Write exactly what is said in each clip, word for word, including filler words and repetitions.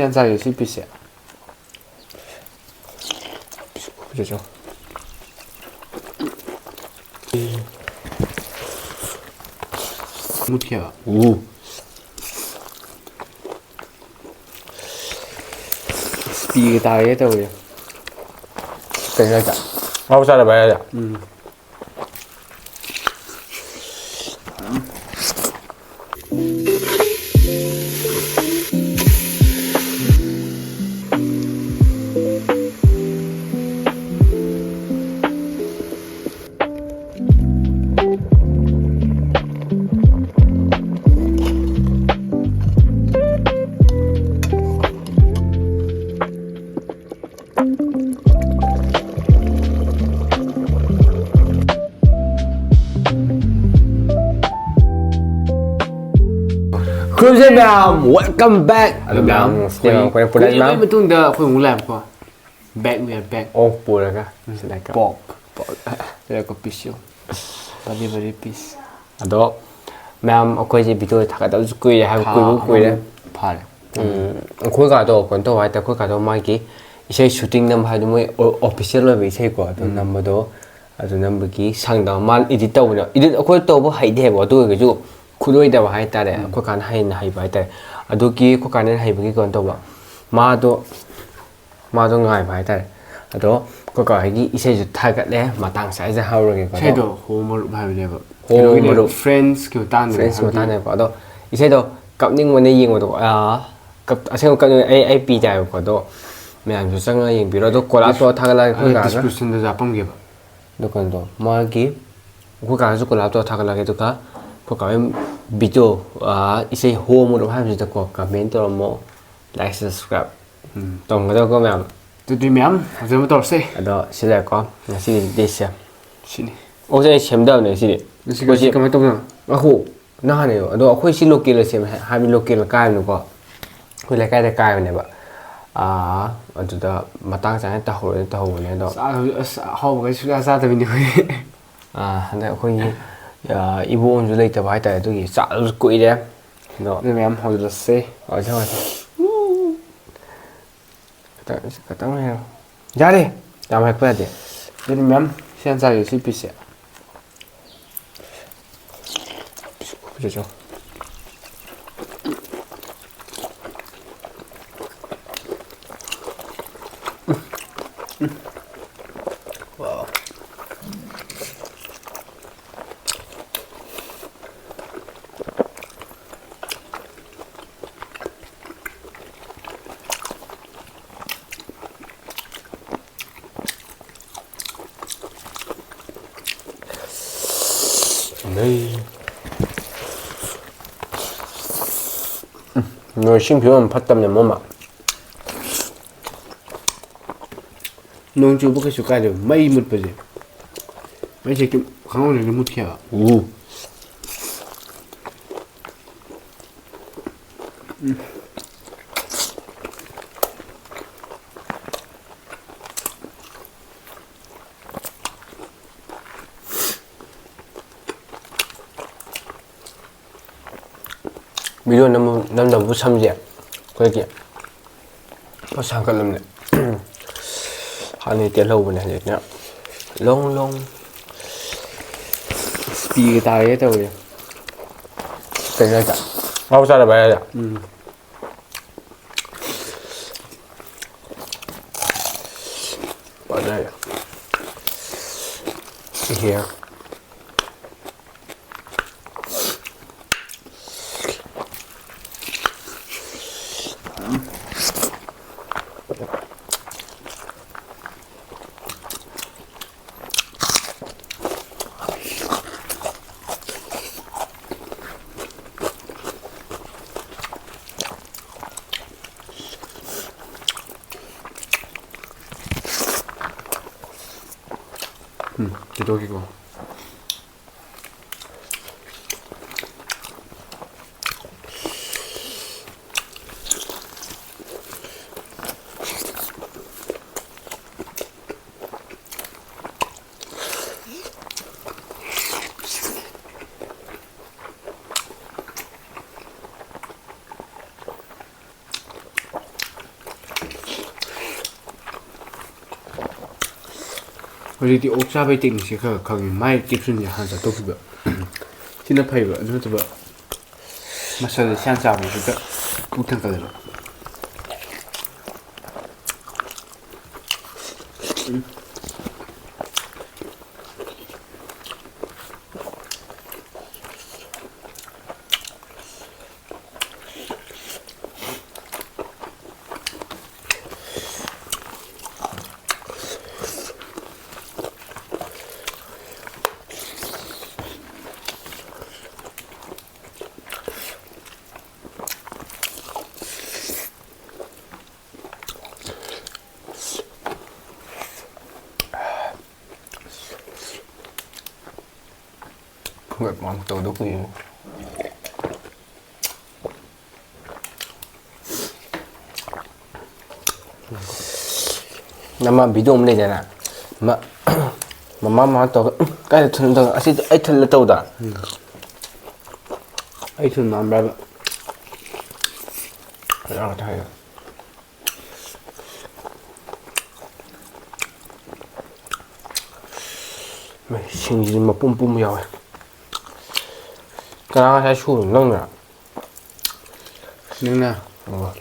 ꯌꯥꯝ ꯆꯥꯒꯦ ꯁꯤ ꯄꯤꯁꯁꯦ꯫ ꯈꯨꯖꯦ ꯆꯣ꯫ ꯃꯨꯠꯈꯤꯕ꯫ ꯎ꯫ ꯄꯤꯒ ꯇꯥꯒꯦ ꯇꯧꯔꯦ꯫ ꯀꯩꯅꯣ ꯍꯥꯏꯁꯦ? ꯃꯍꯥꯎ ꯆꯥꯗꯕ ꯍꯥꯏꯔ? ꯎꯝ꯫ ꯈꯨꯔꯨꯝꯖꯩ ꯃꯌꯥꯝ, welcome back꯫ ꯑꯗꯣ ꯃꯌꯥꯝ, ꯃꯌꯥꯝ, ꯑꯩꯈꯣꯏ, ꯑꯩꯈꯣꯏ ꯄꯨꯂꯞ ꯀꯨꯏꯔꯕꯩ ꯃꯌꯥꯝ꯫ ꯃꯇꯨꯡꯗ ꯑꯩꯈꯣꯏ ꯑꯃꯨꯛ ꯂꯥꯛꯑꯦꯕꯀꯣ꯫ Back, we are back꯫ ꯑꯣꯛ ꯄꯨꯔꯒ꯫ ꯎꯝ꯫ ꯁꯤꯗ ꯀꯣ꯫ Pork꯫ Pork꯫ Very, very piece꯫ ꯑꯗꯣ ꯃꯌꯥꯝ ꯑꯩꯈꯣꯏꯁꯦ video ꯊꯥꯒꯠꯇꯕꯁꯨ ꯀꯨꯏꯔꯦ ꯍꯥꯏꯕ, ꯊꯥ ꯀꯨꯏꯕ ꯀꯨꯏꯔꯦ꯫ ꯑꯃꯃꯨꯛ ꯐꯥꯔꯦ꯫ ꯎꯝ, ꯑꯩꯈꯣꯏ ꯀꯥꯗꯣ ꯀꯩꯅꯣ ꯇꯧꯕ ꯍꯥꯏꯇꯥꯔꯦ, ꯑꯩꯈꯣꯏ ꯀꯥꯗꯣ ꯃꯥꯒꯤ ꯏꯁꯩ shooting ꯅꯝꯕ ꯍꯥꯏꯗꯤ ꯃꯣꯏ ꯑꯣ-, official ꯑꯣꯏꯕ ꯏꯁꯩꯀꯣ, ꯑꯗꯣ ꯎꯝ꯫ ꯅꯝꯕꯗꯣ, ꯑꯗꯨ ꯅꯝꯕꯒꯤ ꯁꯪꯗꯕ, ꯃꯥꯅ edit ꯇꯧꯕꯅꯦ꯫ Edit ꯑꯩꯈꯣꯏ ꯇꯧꯕ ꯍꯩꯇꯦꯕ, ꯑꯗꯨ ꯑꯣꯏꯔꯒꯁꯨ ꯈꯨꯠꯂꯣꯏꯗꯕ ꯍꯥꯏꯇꯥꯔꯦ, ꯎꯝ꯫ ꯑꯩꯈꯣꯏ ꯀꯥꯟꯅ ꯍꯩꯅ ꯍꯩꯕ ꯍꯥꯏꯇꯥꯔꯦ꯫ ꯑꯗꯨꯒꯤ ꯑꯩꯈꯣꯏ ꯀꯥꯟꯅ ꯍꯩꯕꯒꯤ ꯀꯩꯅꯣ ꯇꯧꯕ, ꯃꯥꯗꯣ, ꯃꯥꯗꯣ ꯉꯥꯏꯕ ꯍꯥꯏꯇꯥꯔꯦ꯫ ꯑꯗꯣ ꯑꯩꯈꯣꯏ ꯀꯥ ꯍꯣꯏꯒꯤ ꯏꯁꯩꯁꯨ ꯊꯥꯒꯠꯂꯦ, ꯃꯇꯥꯡ ꯆꯥꯏꯁꯦ ꯍꯥꯎꯔꯒꯦꯀꯣ꯫ ꯑꯗꯣ ꯏꯁꯩꯗꯣ ꯍꯣ ꯃꯔꯨꯞ ꯍꯥꯏꯕꯅꯦꯕ꯫ ꯍꯣ ꯀꯩꯅꯣꯒꯤꯅꯦ, ꯃꯔꯨꯞ꯫ Friendsꯀꯤ ꯃꯇꯥꯡꯗꯅꯦ, Friendsꯀꯤ ꯍꯥꯏꯕꯗꯤ ꯃꯇꯥꯡꯗꯅꯦꯀꯣ꯫ ꯑꯗꯣ ꯏꯁꯩꯗꯣ ꯀꯞꯅꯤꯡꯕꯅ ꯌꯦꯡꯕꯗꯣ, ꯑꯥ, ꯀꯞ-, ꯑꯁꯦꯡꯕ ꯀꯞꯅꯤꯡ-, ꯑꯩ, ꯑꯩ ꯄꯤ ꯇꯥꯏꯕꯀꯣ꯫ ꯑꯗꯣ ꯃꯌꯥꯝꯁꯨ ꯆꯪꯉꯒ ꯌꯦꯡꯕꯤꯔꯣ꯫ ꯑꯗꯣ collab ꯇꯧꯔ ꯊꯥꯒꯠꯂꯛꯑꯒꯦ ꯑꯩꯈꯣꯏ ꯑꯗꯣ ꯀꯥꯒ꯫ Descriptionꯗꯁꯨ ꯍꯥꯞꯄꯝꯒꯦꯕ꯫ ꯑꯗꯣ ꯀꯩꯅꯣꯗꯣ, ꯃꯥꯒꯤ ꯑꯩꯈꯣꯏ ꯀꯥꯒꯁꯨ collab ꯇꯧꯔ ꯊꯥꯒꯠꯂꯛꯑꯒꯦ꯫ ꯑꯗꯨꯒ ꯑꯩꯈꯣꯏ ꯀꯥ ꯍꯣꯏ video, ꯑꯥ, ꯏꯁꯩ ꯍꯣ ꯃꯔꯨꯞ ꯍꯥꯏꯕꯁꯤꯗꯀꯣ comment ꯇꯧꯔꯝꯃꯣ, like, subscribe ꯎꯝ꯫ ꯇꯧꯔꯝꯒꯗꯕꯀꯣ ꯃꯌꯥꯝ꯫ ꯑꯗꯨꯗꯤ ꯃꯌꯥꯝ ꯐꯖꯅ ꯇꯧꯔꯁꯦ꯫ ꯑꯗꯣ ꯁꯤ ꯂꯩꯔꯦꯀꯣ, ꯉꯁꯤꯒꯤ dish ꯁꯦ꯫ ꯁꯤꯅꯤ꯫ ꯑꯣꯛꯁꯦ ꯑꯩ ꯁꯦꯝꯗꯕꯅꯦ ꯉꯁꯤꯗꯤ꯫ ꯉꯁꯤ, ꯑꯩꯈꯣꯏꯁꯤ ꯉꯁꯤ ꯀꯃꯥꯏꯅ ꯇꯧꯕꯅꯣ? ꯉꯥꯏꯈꯣ, ꯅꯪ ꯍꯥꯟꯅ ꯌꯦꯡꯉꯣ꯫ ꯑꯗꯣ ꯑꯩꯈꯣꯏ ꯁꯤ local ꯗ ꯁꯦꯝꯃꯦ ꯍꯥꯏ-, ꯍꯥꯏꯕꯗꯤ local ꯗ ꯀꯥꯏꯕꯅꯤꯀꯣ꯫ ꯑꯩꯈꯣꯏ ꯂꯩꯀꯥꯏꯗ ꯀꯥꯏꯕꯅꯦꯕ꯫ ꯑꯥ, ꯑꯗꯨꯗ ꯃꯇꯥꯡ ꯆꯥꯅ ꯇꯧꯍꯧꯔꯣꯅ ꯇꯧꯍꯧꯕꯅꯦ ꯑꯗꯣ꯫ ꯆꯥꯗꯕꯁꯨ ꯑꯁ ꯑꯍꯥꯎꯕꯈꯩ ꯁꯨꯡꯆꯥ ꯆꯥꯗꯕꯤꯅꯤ ꯑꯩꯈꯣꯏ꯫ ꯑꯥ, ꯍꯟꯗꯛ ꯑꯩꯈꯣꯏꯒꯤ, ꯑꯥ, ꯏꯕꯣꯛ ꯑꯃꯁꯨ ꯂꯩꯇꯕ ꯍꯥꯏꯇꯥꯔꯦ, ꯑꯗꯨꯒꯤ ꯆꯥꯗꯕꯁꯨ ꯀꯨꯏꯔꯦ꯫ ꯑꯗꯣ ꯑꯗꯨ ꯃꯌꯥꯝ ꯍꯧꯖꯤꯜꯂꯁꯦ꯫ ꯍꯧꯖꯤꯛ ꯍꯧꯖꯤꯛ꯫ ꯈꯇꯪ ꯍꯦꯛ-, ꯌꯥꯔꯦ꯫ ꯌꯥꯝ ꯍꯦꯛꯄ ꯌꯥꯗꯦ꯫ ꯑꯗꯨꯗꯤ ꯃꯌꯥꯝ ꯁꯦꯟ ꯆꯥꯒꯦ ꯁꯤ ꯄꯤꯁꯁꯦ꯫ ꯄꯤꯁ ꯈꯨꯄꯤꯁꯦ ꯆꯥꯎ꯫ ꯋꯥꯎ꯫ ꯂꯩ꯫ ꯎꯝ, ꯅꯣꯏ ꯏꯁꯤꯡ ꯐꯤꯕꯝ ꯐꯠꯇꯕꯅꯦ, ꯃꯣꯃ꯫ ꯅꯣꯡ ꯆꯨꯕ ꯀꯩꯁꯨ ꯀꯥꯏꯗꯦ, ꯃꯩ ꯃꯨꯠꯄꯁꯦ꯫ ꯃꯩꯁꯦ ꯈꯪꯍꯧꯗꯅ ꯃꯨꯠꯈꯤꯑꯕ꯫ ꯎꯝ꯫ ꯚꯤꯗꯤꯑꯣ ꯅꯝ-, ꯅꯝꯗꯕꯕꯨ ꯁꯝꯁꯦ ꯑꯩꯈꯣꯏꯒꯤ ꯁꯥꯡꯒꯠꯂꯝꯅꯦ꯫ ꯍꯥꯟꯅꯗꯤ ꯇꯦꯜꯍꯧꯕꯅꯦ, ꯍꯧꯖꯤꯛꯅ ꯂꯣꯡ ꯂꯣꯡ꯫ ꯄꯤꯒ ꯇꯥꯒꯦ ꯇꯧꯋꯦ꯫ ꯀꯩꯅꯣ ꯍꯥꯏꯁꯦ? ꯑꯍꯥꯎ ꯆꯥꯗꯕ ꯍꯥꯏꯔ? ꯎꯝ꯫ ꯐꯖꯔꯦ꯫ ꯏꯍꯦ꯫ ꯎꯝ, ꯊꯤꯗꯣꯛꯈꯤꯀꯣ꯫ ꯍꯧꯖꯤꯛꯇꯤ ꯑꯣꯛ ꯆꯥꯕꯩ ꯇꯦꯛꯅꯤꯛꯁꯦ ꯈꯔ ꯈꯪꯉꯦ꯫ ꯃꯥꯏ ꯀꯦꯞꯁꯨꯜꯁꯦ ꯍꯥꯟꯅ ꯆꯥꯊꯣꯛꯈꯤꯕ꯫ ꯁꯤꯅ ꯐꯩꯕ, ꯑꯗꯨ ꯅꯠꯇꯕ ꯃꯁꯜꯁꯦ ꯁꯤ ꯍꯥꯟꯅ ꯆꯥꯕꯁꯤꯗ ꯄꯨꯛ ꯊꯟꯒꯠꯂꯦꯕ꯫ ꯐꯨꯒꯠꯄ ꯑꯃ ꯇꯧꯗ ꯀꯨꯏꯔꯦ꯫ ꯅꯃ ꯚꯤꯗꯤꯑꯣ ꯑꯃ ꯂꯩꯗꯅ, ꯃ-, ꯃꯃꯥ ꯃꯃꯥ ꯇꯧꯔꯒ, "ꯎꯝ, ꯀꯥꯏꯗ ꯊꯨꯅ ꯇꯧꯔꯒ ꯑꯁꯤꯗ ꯑꯩ ꯊꯜꯂ ꯇꯧꯗ?" ꯎꯝ꯫ ꯑꯩ ꯊꯨꯅ ꯃꯥꯟꯕ꯭ꯔꯕ? ꯌꯥꯝ ꯊꯥꯏꯅ꯫ ꯁꯤꯡꯁꯤꯗꯤ ꯃꯄꯨꯝ ꯄꯨꯝ ꯌꯥꯎꯋꯦ꯫ ꯀꯅꯥ ꯉꯁꯥꯏ ꯁꯨꯔꯤꯅꯣ, ꯅꯪꯅ? ꯅꯪꯅ꯫ ꯑꯣ꯫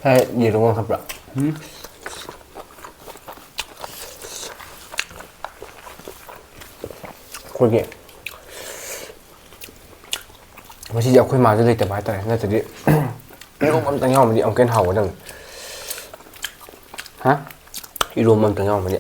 ꯍꯦ, ꯌꯦꯔꯨꯝ ꯑꯃ ꯍꯥꯞꯄ꯭ꯔꯥ? ꯎꯝ꯫ ꯑꯩꯈꯣꯏꯒꯤ ꯉꯁꯤꯁꯦ ꯑꯩꯈꯣꯏ ꯃꯥꯁꯨ ꯂꯩꯇꯕ ꯍꯥꯏꯇꯥꯔꯦ, ꯅꯠꯇ꯭ꯔꯗꯤ ꯏꯔꯣꯝꯕ ꯑꯝꯇꯪ ꯌꯥꯎꯔꯝꯃꯗꯤ ꯑꯃꯨꯛꯀ ꯍꯦꯟꯅ ꯍꯥꯎꯒꯗꯕꯅꯤ꯫ ꯍꯥ? ꯏꯔꯣꯝꯕ ꯑꯝꯇꯪ ꯌꯥꯎꯔꯝꯃꯗꯤ꯫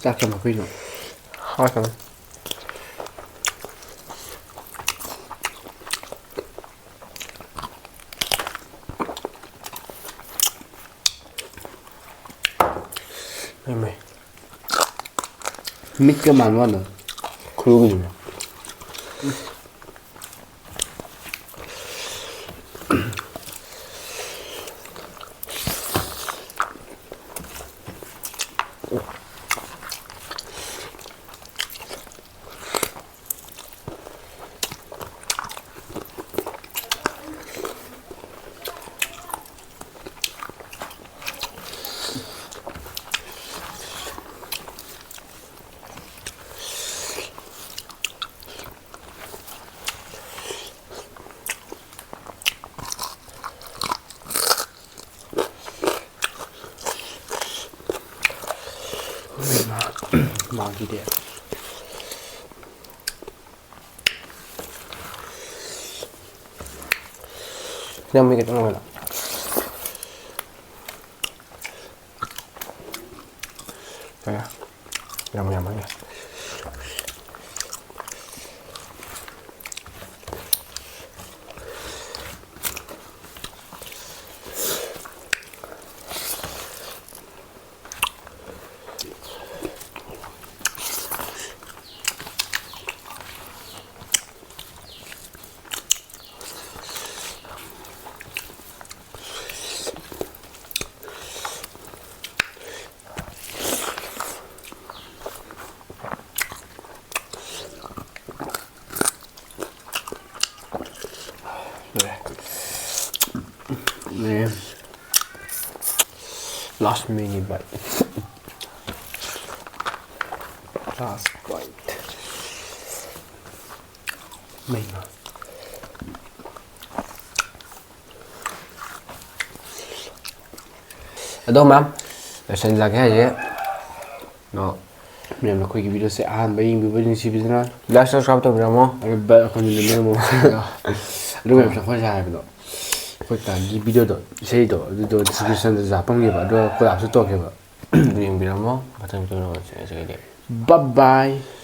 ꯆꯥꯛ ꯆꯥꯃ ꯀꯨꯏꯅꯣ? ꯍꯥꯎꯔꯛꯀꯅꯨ꯫ ꯏꯃꯥꯏ꯫ ꯃꯤꯠꯀ ꯃꯥꯟꯕ ꯋꯥꯅꯤ꯫ ꯈꯨꯔꯨꯒꯤꯁꯤꯅ꯫ ꯃꯥꯒꯤꯗꯤ꯫ ꯌꯥꯝꯃꯤ ꯈꯤꯇꯪ ꯑꯣꯏꯅ꯫ ꯀꯌꯥ? ꯌꯥꯝ ꯌꯥꯝꯃꯅꯤ꯫ ꯂꯣꯏꯔꯦ꯫ ꯂꯣꯏꯔꯦ꯫ Last mini bite. Last bite. ꯃꯩꯃ꯫ ꯑꯗꯣ ꯃꯌꯥꯝ ꯂꯣꯏꯁꯤꯜꯂꯒꯦ ꯍꯥꯏꯁꯦ꯫ ꯅꯣ꯫ ꯃꯌꯥꯝꯅ ꯑꯩꯈꯣꯏꯒꯤ videoꯁꯦ ꯑꯍꯥꯟꯕ ꯌꯦꯡꯕꯤꯕ ꯅꯨꯡꯁꯤꯕꯤꯗꯨꯅ like, subscribe ꯇꯧꯕꯤꯔꯝꯃꯣ꯫ ꯑꯗꯨꯒ bell icon ꯅꯝꯕꯤꯔꯝꯃꯣ꯫ ꯑꯗꯨꯒ ꯃꯌꯥꯝ ꯑꯩꯈꯣꯏꯅ ꯍꯥꯏꯕꯗꯣ꯫ ꯑꯩꯈꯣꯏ ꯇꯥꯟꯒꯤ ꯚꯤꯗꯤꯑꯣꯗꯣ, ꯏꯁꯩꯗꯣ, ꯑꯗꯨꯗꯣ ꯗꯤꯁꯀ꯭ꯔꯤꯞꯁꯟꯗꯁꯨ ꯍꯥꯞꯄꯝꯒꯦꯕ, ꯑꯗꯨꯒ ꯀꯣꯂꯥꯞꯁꯨ ꯇꯧꯔꯛꯀꯦꯕ꯫ ꯑꯗꯨ ꯌꯦꯡꯕꯤꯔꯝꯃꯣ꯫ ꯃꯊꯪ ꯚꯤꯗꯤꯑꯣ ꯎꯅꯔꯁꯦ꯫ Bye bye.